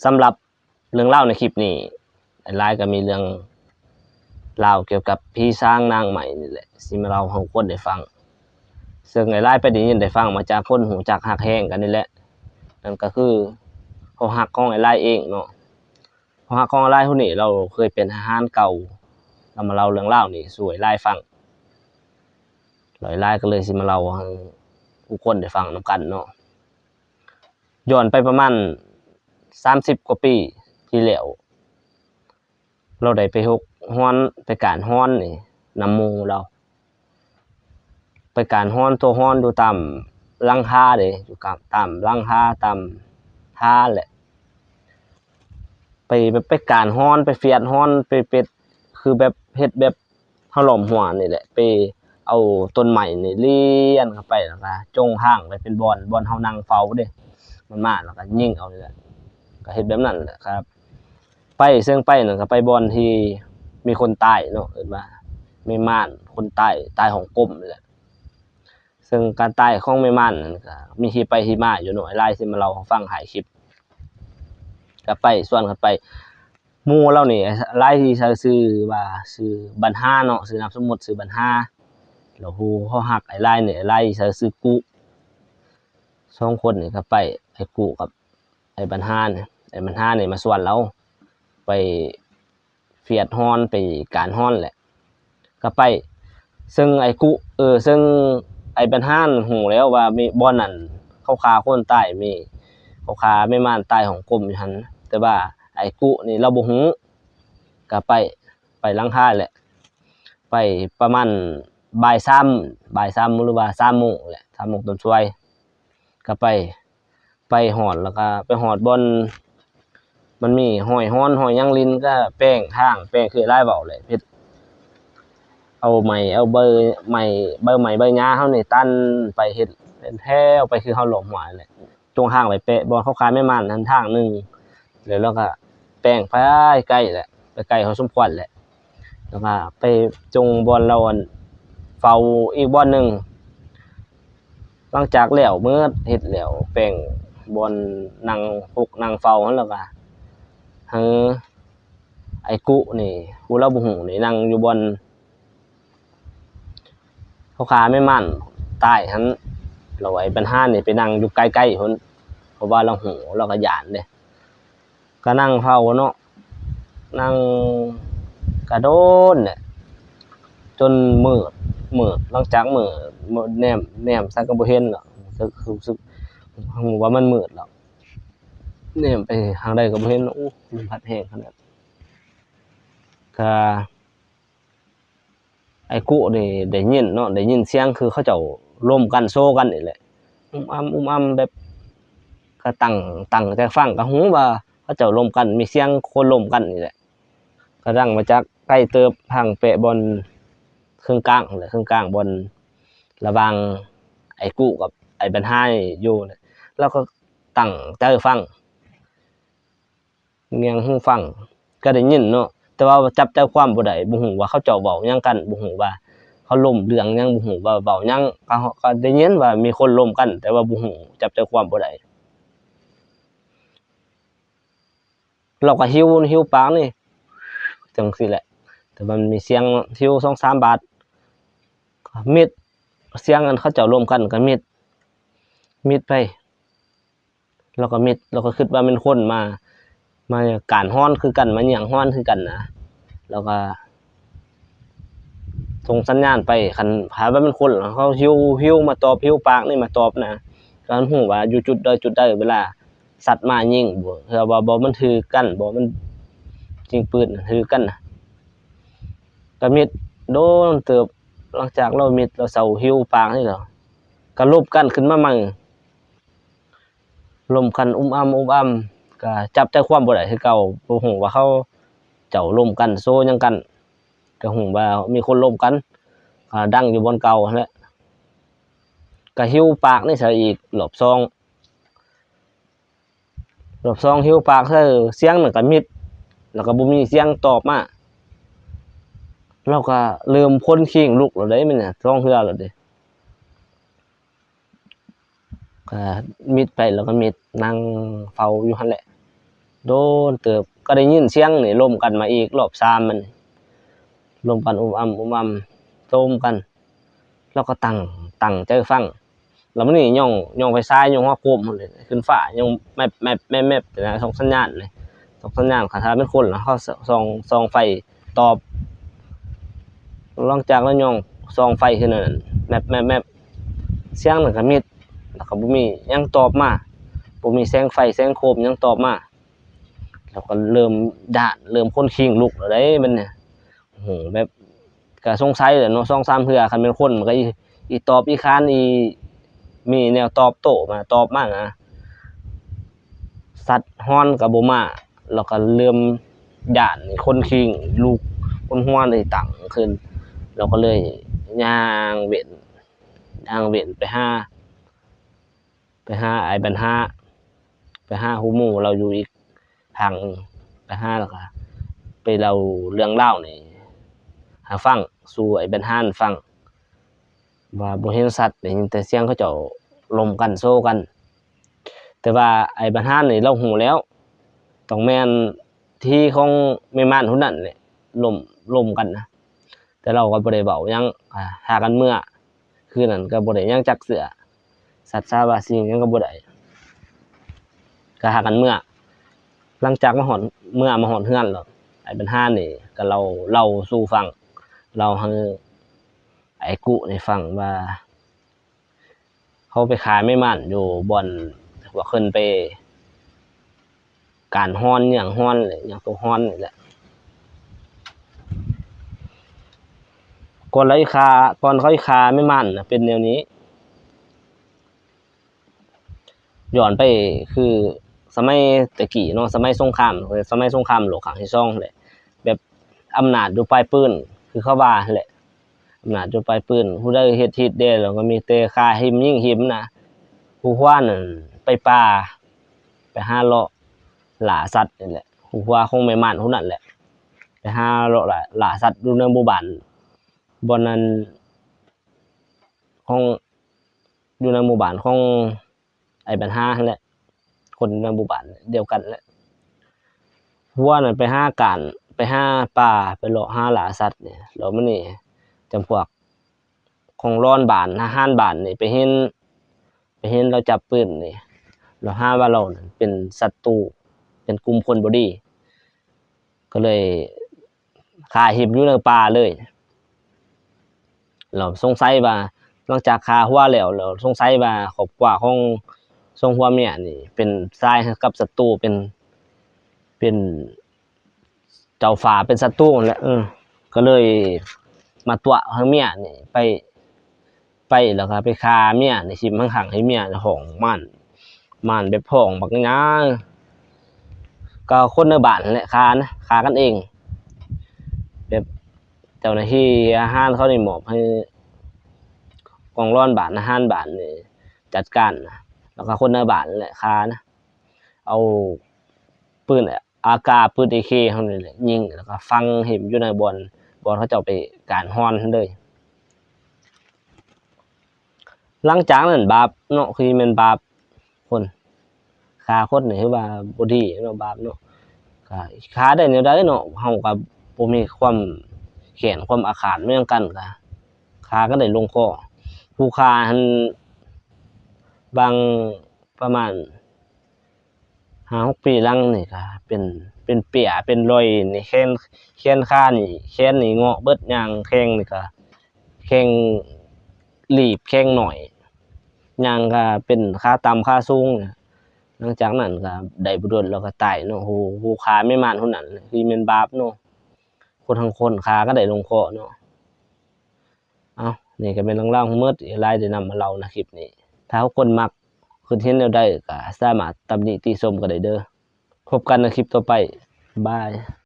ສຳລັບເລື່ອງລາວໃນຄລິບນີ້ ອ້າຍຫຼາຍກໍມີເລື່ອງລາວກ່ຽວກັບຜີສາງນາງໄມ້ນີ້ແຫຼະ ຊິມາເລົ່າໃຫ້ທຸກຄົນໄດ້ຟັງ. ເຊິ່ງອ້າຍຫຼາຍໄປໄດ້ຍິນໄດ້ຟັງມາຈາກຄົນຮູ້ຈັກຮັກແຮງກັນນີ້ແຫຼະ ນັ້ນກໍຄືເຮົາຮັກຂອງອ້າຍຫຼາຍເອງເນາະ. ເຮົາຮັກຂອງອ້າຍຫຼາຍຜູ້ນີ້ ລາວເຄີຍເປັນທະຫານເກົ່າ ລາວມາເລົ່າເລື່ອງລາວນີ້ສູ່ອ້າຍຫຼາຍຟັງ ແລ້ວອ້າຍຫຼາຍກໍເລີຍຊິມາເລົ່າໃຫ້ທຸກຄົນໄດ້ຟັງນຳກັນເນາະ. ຍ້ອນໄປປະມານສາມສິບກວ່າປີທີ່ແລ້ວ ລາວໄດ້ໄປຫົກຮອນ ໄປການຮອນນີ້ນຳໝູ່ລາວ ໄປການຮອນ ໂຕະຮອນຢູ່ຕາມຫຼັງຄາເດ້ ຢູ່ຕາມ ຕາມຫຼັງຄາ ຕາມທາງແຫຼະ ໄປແບບໄປການຮອນ ໄປຟຽດຮອນ ໄປເປັດ ຄືແບບເຮັດແບບ ເຮົາລ້ອມຮົ້ວນີ້ແຫຼະ ໄປເອົາຕົ້ນໄມ້ນີ້ລຽນເຂົ້າໄປ ແລ້ວກໍຈົ່ງທາງໄປເປັນບ່ອນ ບ່ອນເຮົານັ່ງເຝົ້າເດ້ ມັນມາແລ້ວກໍຍິງເອົານີ້ແຫຼະ ກໍເຮັດແບບນັ້ນແຫຼະ. ກໍໄປ ເຊິ່ງໄປນັ້ນກໍໄປບ່ອນທີ່ມີຄົນຕາຍເນາະ ເອີ້ນວ່າແມ່ມ່ານ ຄົນຕາຍ ຕາຍຫ້ອງກົມນີ້ແຫຼະ. ເຊິ່ງການຕາຍຂອງແມ່ມ່ານນັ້ນກໍມີທີ່ໄປທີ່ມາຢູ່ເນາະ ອ້າຍຫຼາຍຊິມາເລົ່າໃຫ້ຟັງທ້າຍຄລິບ. ກໍໄປ ຊວນກັນໄປ ໝູ່ລາວນີ້ ຫຼາຍທີ່ໃຊ້ຊື່ວ່າຊື່ບັນຫາເນາະ ຊື່ນາມສົມມຸດຊື່ບັນຫາ ແລ້ວຜູ້ເຮົາຮັກອ້າຍຫຼາຍນີ້ ອ້າຍຫຼາຍໃຊ້ຊື່ກຸ. ສອງຄົນນີ້ກໍໄປ ອ້າຍກຸກັບອ້າຍບັນຫານີ້ ອ້າຍບັນຫານີ້ມາຊວນລາວໄປຟຽດຮອນ ໄປການຮອນແຫຼະ ກໍໄປ ເຊິ່ງອ້າຍກຸ ເອີ ເຊິ່ງອ້າຍບັນຫາຮູ້ແລ້ວວ່າມີບ່ອນນັ້ນ ເຂົາຂ້າຄົນຕາຍ ມີ ເຂົາຂ້າແມ່ມ່ານຕາຍຫ້ອງກົມຢູ່ຫັ້ນ ແຕ່ວ່າອ້າຍກຸນີ້ລາວບໍ່ຮູ້ ກໍໄປ ໄປຫຼັງຄາແຫຼະ ໄປປະມານບ່າຍສາມ ບ່າຍສາມໂມງ ຫຼືວ່າສາມໂມງແຫຼະ ສາມໂມງຕົ້ນສວາຍ ກໍໄປ ໄປຮອດ ແລ້ວກໍໄປຮອດບ່ອນມັນມີຫ້ອຍຮອນ ຫ້ອຍຫຍັງ ລິ້ນກໍແປງທາງ ແປງ ຄືອ້າຍຫຼາຍເວົ້າແຫຼະ ເຮັດ ເອົາໄມ້ ເອົາໃບໄມ້ ໃບໄມ້ໃບຫຍ້າເຮົານີ້ຕັນໄປ ເຮັດເປັນແຖວໄປ ຄືເຮົາລ້ອມຮົ້ວຫັ້ນແຫຼະ ຈົ່ງທາງໄປແປະບ່ອນເຂົາຂ້າແມ່ມ່ານຫັ້ນທາງໜຶ່ງ ແລ້ວລາວກໍແປງໄປໄກແຫຼະ ໄປໄກພໍສົມຄວນແຫຼະ ແລ້ວກໍໄປຈົ່ງບ່ອນລາວ ອັນ ເຝົ້າອີກບ່ອນໜຶ່ງ. ຫຼັງຈາກແລ້ວໝົດ ເຮັດແລ້ວ ແປງບ່ອນນັ່ງປົກນັ່ງເຝົ້າຫັ້ນ ແລ້ວກໍໃຫ້ອ້າຍກຸນີ້ ຜູ້ລາວບໍ່ຮູ້ນີ້ ນັ່ງຢູ່ບ່ອນເຂົາຂ້າແມ່ມ່ານຕາຍຫັ້ນ ແລ້ວໄອ້ບັນຫານີ້ໄປນັ່ງຢູ່ໄກໆພຸ້ນ ເພາະວ່າລາວຮູ້ ລາວກໍຢ້ານເດ້. ກໍນັ່ງເຝົ້າເນາະ ນັ່ງກະດົນແຫຼະ ຈົນມືດ ມືດ ຫຼັງຈາກມືດ ມືດ ແນມ ແນມໃສກໍບໍ່ເຫັນແລ້ວ ຮູ້ສຶກ ຮູ້ສຶກ ຮູ້ວ່າມັນມືດແລ້ວ ແນມໄປທາງໃດກໍບໍ່ເຫັນ. ໂອ້ ລົມພັດແຮງຂະໜາດ ກະ ອ້າຍກຸນີ້ໄດ້ຍິນເນາະ ໄດ້ຍິນສຽງຄືເຂົາເຈົ້າລົມກັນໂຊກັນນີ້ແຫຼະ ອຸ້ມອ້ຳ ອຸ້ມອ້ຳ ແບບ ກະຕັ້ງ ຕັ້ງໃຈຟັງ ກະຮູ້ວ່າເຂົາເຈົ້າລົມກັນ ມີສຽງຄົນລົມກັນນີ້ແຫຼະ ກະດັງມາຈາກໄກເຕີບ ທາງແປະບ່ອນເຄິ່ງກາງຫັ້ນແຫຼະ ເຄິ່ງກາງບ່ອນລະຫວ່າງອ້າຍກຸກັບອ້າຍບັນຫາຢູ່ ລາວກໍຕັ້ງໃຈຟັງ ງຽງຫູຟັງ ກໍໄດ້ຍິນເນາະ ແຕ່ວ່າຈັບໃຈຄວາມບໍ່ໄດ້ ບໍ່ຮູ້ວ່າເຂົາເຈົ້າເວົ້າຫຍັງກັນ ບໍ່ຮູ້ວ່າເຂົາລົມເລື່ອງຫຍັງ ບໍ່ຮູ້ວ່າເວົ້າຫຍັງ ກໍ ກໍໄດ້ຍິນວ່າມີຄົນລົມກັນ ແຕ່ວ່າບໍ່ຮູ້ ຈັບໃຈຄວາມບໍ່ໄດ້. ລາວກໍຫິວ ຫິວປາກນີ້ ຈັ່ງຊີ້ແຫຼະ ແຕ່ວ່າມັນມີສຽງຫິວສອງສາມບາດ ກໍມິດ ສຽງອັນເຂົາເຈົ້າລົມກັນກໍມິດ ມິດໄປ ລາວກໍມິດ ລາວກໍຄິດວ່າແມ່ນຄົນມາ ມາການຮອນຄືກັນ ມາຍ່ຽງຮອນຄືກັນນະ ລາວກໍສົ່ງສັນຍານໄປ ຄັນຖ້າວ່າແມ່ນຄົນ ເຂົາຫິວ ຫິວມາຕອບ ຫິວປາກນີ້ມາຕອບນະ ກໍຮູ້ວ່າຢູ່ຈຸດໃດຈຸດໃດ ເວລາສັດມາຍິງ ເພື່ອວ່າບໍ່ມັນຖືກກັນ ບໍ່ມັນຍິງປືນຖືກກັນນະ ກໍມິດ ໂດນເຕີບ ຫຼັງຈາກລາວມິດ ລາວເຊົາຫິວປາກນີ້ແລ້ວ ກໍລົມກັນຂຶ້ນມາໃໝ່ ລົມກັນອຸ້ມອ້ຳ ອຸ້ມອ້ຳ ກໍຈັບໃຈຄວາມບໍ່ໄດ້ຄືເກົ່າ ບໍ່ຮູ້ວ່າເຂົາເຈົ້າລົມກັນໂຊຫຍັງກັນ ກໍຮູ້ວ່າມີຄົນລົມກັນ ກໍດັງຢູ່ບ່ອນເກົ່າຫັ້ນແຫຼະ ກໍຫິວປາກນີ້ໃສ່ອີກລອບສອງ ລອບສອງຫິວປາກໃສ່ ສຽງນັ້ນກໍມິດ ແລ້ວກໍບໍ່ມີສຽງຕອບມາ ລາວກໍເລີ່ມຂົນຄີງລຸກແລ້ວເດ້ ແມ່ນຫຍັງ ສອງເທື່ອແລ້ວເດ້ ກໍມິດໄປ ແລ້ວກໍມິດ ນັ່ງເຝົ້າຢູ່ຫັ້ນແຫຼະ ໂດນເຕີບ ກໍໄດ້ຍິນສຽງນີ້ລົມກັນມາອີກ ລອບສາມມັນ ລົມກັນອຸມອຳອຸມອຳ ໂຈມກັນ ລາວກໍຕັ້ງ ຕັ້ງໃຈຟັງ ແລ້ວມັນນີ້ຍ່ອງ ຍ່ອງໄຟສາຍ ຍ່ອງຫົວໂກມຂຶ້ນຟ້າ ຍ່ອງແມັບໆໆໆ ນະ ສົ່ງສັນຍານນີ້ ສົ່ງສັນຍານ ຄັນຖ້າແມ່ນຄົນລະ ເຮົາສ- ສ່ອງ ສ່ອງໄຟຕອບ ຫຼັງຈາກລາວຍ່ອງສ່ອງໄຟຂຶ້ນນັ້ນ ແມັບໆໆ ສຽງນັ້ນກໍມິດ ແລ້ວກໍບໍ່ມີຫຍັງຕອບມາ ບໍ່ມີແສງໄຟແສງໂຄມຫຍັງຕອບມາ ລາວກໍເລີ່ມຢ້ານ ເລີ່ມຂົນຄີງລຸກແລ້ວເດ້ບັດນີ້ ໂອ້ໂຫ ແບບ ກະສົງໄສແຫຼະເນາະ ສອງສາມເທື່ອ ຄັນແມ່ນຄົນມັນກະອີ ອີຕອບອີຄານ ອີມີແນວຕອບໂຕ້ມາ ຕອບມານະ ສັດຮອນກະບໍ່ມາ ລາວກະເລີ່ມຢ້ານ ຂົນຄີງລຸກ ຂົນຫົວໄດ້ຕັ້ງຂຶ້ນ ລາວກະເລີຍຍ່າງເວັ້ນ ຍ່າງເວັ້ນໄປຫາ ໄປຫາອ້າຍບັນຫາ ໄປຫາຄູ່ໝູ່ລາວຢູ່ອີກທາງໜຶ່ງ ໄປຫາແລ້ວກະໄປເລົ່າເລື່ອງລາວນີ້ໃຫ້ຟັງ ສູ່ອ້າຍບັນຫານັ້ນຟັງ ວ່າບໍ່ເຫັນສັດ ໄດ້ຍິນແຕ່ສຽງເຂົາເຈົ້າລົມກັນໂຊກັນ ແຕ່ວ່າອ້າຍບັນຫານີ້ລາວຮູ້ແລ້ວ ຕ້ອງແມ່ນທີ່ຂອງແມ່ມ່ານຜູ້ນັ້ນແຫຼະ ລົມ ລົມກັນນະ ແຕ່ລາວກໍບໍ່ໄດ້ເວົ້າຫຍັງ ອາ ພາກັນເມືອ ຄືນັ້ນກໍບໍ່ໄດ້ຫຍັງຈັກເທື່ອ ສັດສາວາສິ່ງຫຍັງກໍບໍ່ໄດ້ ກໍພາກັນເມືອ ຫຼັງຈາກມາຮອດ ເມືອມາຮອດເຮືອນແລ້ວ ອ້າຍບັນຫານີ້ກໍເລົ່າ ເລົ່າສູ່ຟັງ ເລົ່າໃຫ້ອ້າຍກຸນີ້ຟັງວ່າ ເຂົາໄປຂ້າແມ່ມ່ານຢູ່ບ່ອນພວກເພິ່ນໄປການຮອນ ຫຍັງຮອນ ຫຍັງໂຕຮອນນີ້ແຫຼະ ກ່ອນລາວຊິຂ້າ ກ່ອນເຂົາຊິຂ້າແມ່ມ່ານນະ ເປັນແນວນີ້ ຍ້ອນໄປຄືສະໄໝແຕ່ກີ້ເນາະ ສະໄໝສົງຄາມ ສະໄໝສົງຄາມໂລກຄັ້ງທີສອງແຫຼະ ແບບອຳນາດຢູ່ປາຍປືນ ຄືເຂົາວ່າຫັ້ນແຫຼະ ອຳນາດຢູ່ປາຍປືນ ຜູ້ໃດເຮັດຜິດແດ່ແລ້ວກໍມີແຕ່ຂ້າຖິ້ມຍິງຖິ້ມນະ ຜູ້ພວານນັ້ນໄປປ່າ ໄປຫາເລາະລ່າສັດນີ້ແຫຼະ ຜູ້ພວາຂອງແມ່ມ່ານຜູ້ນັ້ນແຫຼະ ໄປຫາເລາະລ່າ ລ່າສັດຢູ່ໃນໝູ່ບ້ານ ບ່ອນນັ້ນຂອງ ຢູ່ໃນໝູ່ບ້ານຂອງ ໄອ້ບັນຫາຫັ້ນແຫຼະ ຄົນໃນໝູ່ບ້ານດຽວກັນແຫຼະ ຜົວນັ້ນໄປຫາການ ໄປຫາປ່າ ໄປເລາະຫາລ່າສັດນີ້ ແລ້ວມື້ນີ້ຈຳພວກຂອງລອນບ້ານ ທະຫານບ້ານນີ້ໄປເຫັນ ໄປເຫັນລາວຈັບປືນນີ້ ລາວຫາວ່າລາວນັ້ນເປັນສັດຕູ ເປັນກຸ່ມຄົນບໍ່ດີ ກໍເລີຍຂ້າຖິ້ມຢູ່ໃນປ່າເລີຍ. ແລ້ວສົງໄສວ່າ ຫຼັງຈາກຂ້າຜົວແລ້ວ ແລ້ວສົງໄສວ່າຄອບຄົວຂອງສອງຜົວເມຍນີ້ເປັນຊາຍກັບສັດຕູ ເປັນ ເປັນເຈົ້າຟ້າເປັນສັດຕູຫັ້ນແຫຼະ ເອີ ກໍເລີຍມາຕົວະໃຫ້ເມຍນີ້ໄປ ໄປແລ້ວກໍໄປຂ້າເມຍນີ້ ຖິ້ມຂ້າງໆ ໃຫ້ເມຍຮ້ອງມ່ານ ມ່ານແບບຮ້ອງບັກຫຍັງ ກໍຄົນໃນບ້ານຫັ້ນແຫຼະຂ້ານະ ຂ້າກັນເອງ ແບບເຈົ້າໜ້າທີ່ທະຫານເຂົານີ້ມອບໃຫ້ກອງລອນບ້ານ ທະຫານບ້ານນີ້ຈັດການນະ ແລ້ວກໍຄົນໃນບ້ານນັ້ນແຫຼະຂ້ານະ ເອົາປືນ ອາກາ ປືນເອເຄເຮົານີ້ແຫຼະຍິງ ແລ້ວກໍຝັງຖິ້ມຢູ່ໃນບ່ອນ ບ່ອນເຂົາເຈົ້າໄປການຮອນຫັ້ນເລີຍ. ຫຼັງຈາກນັ້ນບາບເນາະ ຄືແມ່ນບາບຄົນ ຂ້າຄົນນີ້ຖືວ່າບໍ່ດີເນາະ ບາບເນາະ ກໍຂ້າໄດ້ແນວໃດເນາະ ເຮົາກໍບໍ່ມີຄວາມແຄ້ນຄວາມອາຄາດຫຍັງກັນ ກໍຂ້າກໍໄດ້ລົງຄໍ ຜູ້ຂ້າຫັ້ນ ບາງ ປະມານ ຫ້າຫົກປີຫຼັງນີ້ກະເປັນ ເປັນເປ້ຍເປັນລອຍນີ້ ແຂນ ແຂນຂານີ້ ແຂນນີ້ເງາະເບິດ ຍ່າງແຂ້ງນີ້ກະແຂ້ງລີບ ແຂ້ງໜ້ອຍ ຍ່າງກະເປັນຂາຕ່ຳຂາສູງ. ຫຼັງຈາກນັ້ນກະໄດ້ບໍ່ດົນແລ້ວກະຕາຍເນາະ. ຜູ້ ຜູ້ຂ້າແມ່ມ່ານຜູ້ນັ້ນ ຄືແມ່ນບາບເນາະ ຄົນທັງຄົນຂ້າກະໄດ້ລົງເຄາະເນາະ. ເອົ້າ ນີ້ກະແມ່ນເລື່ອງລາວທັງໝົດ ຫຼາຍໄດ້ນຳມາເລົ່າໃນຄລິບນີ້. ຖ້າທຸກຄົນມັກ ຄິດເຫັນແນວໃດກະສາມາດຕຳໜິຕິຊົມກະໄດ້ເດີ. ພົບກັນໃນຄລິບຕໍ່ໄປ. ບາຍ.